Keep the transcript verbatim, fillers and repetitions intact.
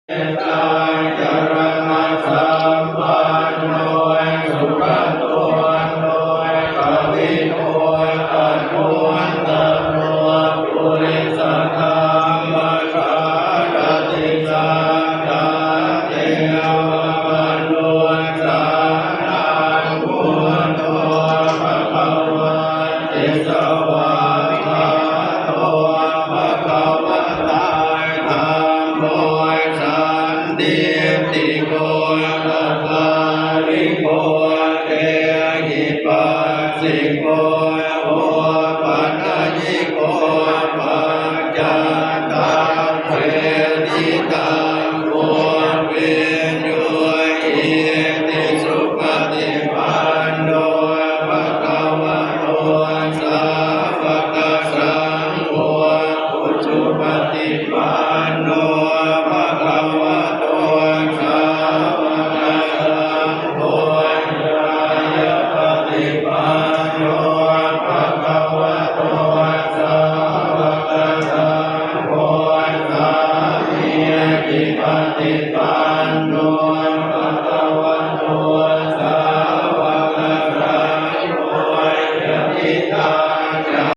Jayaraṇasampanno sugato lokavidū anuttaro purisadammasārathi satthā devamanussānaṃ buddho bhagavāti. Svākkhāto bhagavatā dhammo sandiṭṭhiko akāliko ehipassiko